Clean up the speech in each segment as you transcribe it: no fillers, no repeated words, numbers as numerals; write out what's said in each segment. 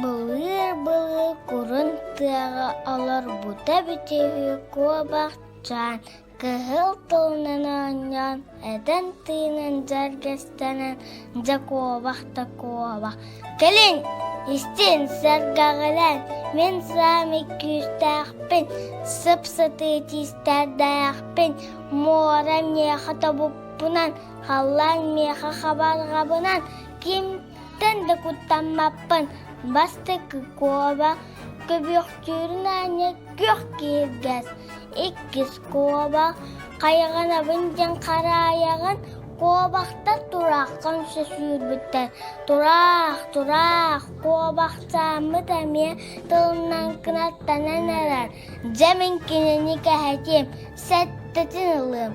Былыыр-былыр курун тыаҕа олорбута эбитэ үһү куобахчаан, кыһыл тылынан оонньоон, этэн-тыынан дьэргэстэнэн дьэ куобах да куобах Кэлин, истин, сэргэҕэлээн, мин саамай күүстээхпин, сып-сытыы тиистэрдээхпин, муора миэхэ тобукпунан, халлаан миэхэ хабарҕабынан, кимтэн да куттаммаппын, бастакы куобах көбүөхтүүрүн аанньа күөх киһиргэс, иккис куобах хайҕанабын диэн хараайаҕын, куобахтар тураахха үҥсэ сүүрбүттэр, тураах, тураах, куобахчааммыт эмиэ тылынан кынаттанан эрэр, дьэ мин кинини кэһэтиэм, сэттэтин ылыам.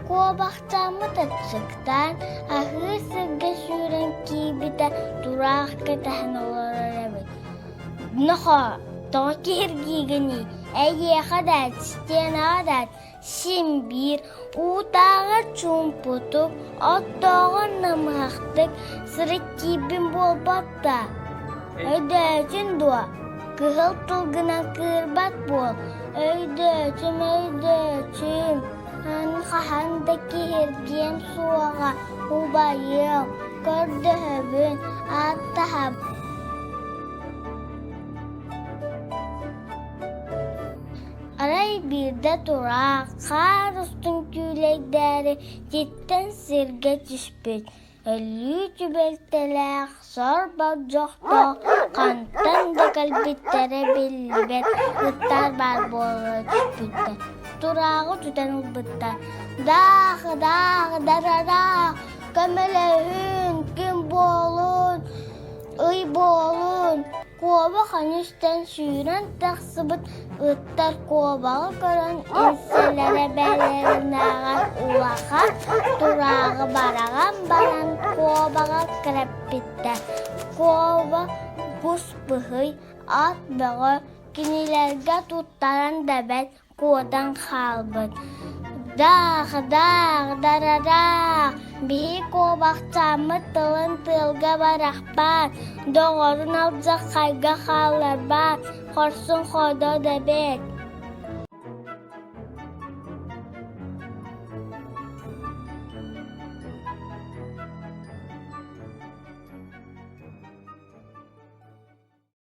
Куобахтааммыт аччыктаан, аһыы сиргэ сүүрэн киирбитэ тураах кэтэһэн олорор эбит. Нохоо, тоҕо киһиргиигиний? Эйиэхэ да, стенаҕа да син биир уутааҕар чуумпутук, оттооҕор намыһахтык сырыт киирбин буолбат да? Өйдөөтүн дуо? Кыһыл тылгынан кыырбат буол. Өйдөөтүм, өйдөөтүм. Аны хаһан да киһиргиэм суоҕа, убайыам, көрдөһөбүн, ааттаһабын. Арай биирдэ тураах хаар устун күүлэйдээри титтэн сиргэ түспүт, өлүү түбэлтэлээх сор болдьохтоох хантан да кэлбиттэрэ биллибэт ыттар баар буола түспүттэр. Турааҕы тутан ылбыттар. Даах, даах, дарараах, көмөлөһүн, күн буолун, ый буолун, Куобах өнүстэн сүүрэн тахсыбыт ыттар куобаҕы көрөн иҥсэлэрэ бэлэринээҕэр улахан турааҕы бараҕан баран куобаҕа кэрэппиттэр. Куоба кус быһый, ат бөҕө кинилэргэ туттаран да бэрт куотан хаалбыт. Даах, даах, дарараах, биһи куобахчааммыт тылын тыалга барахпаат, доҕорун алдьархайга хаалларбаат, хорсун-хоодуот эбит.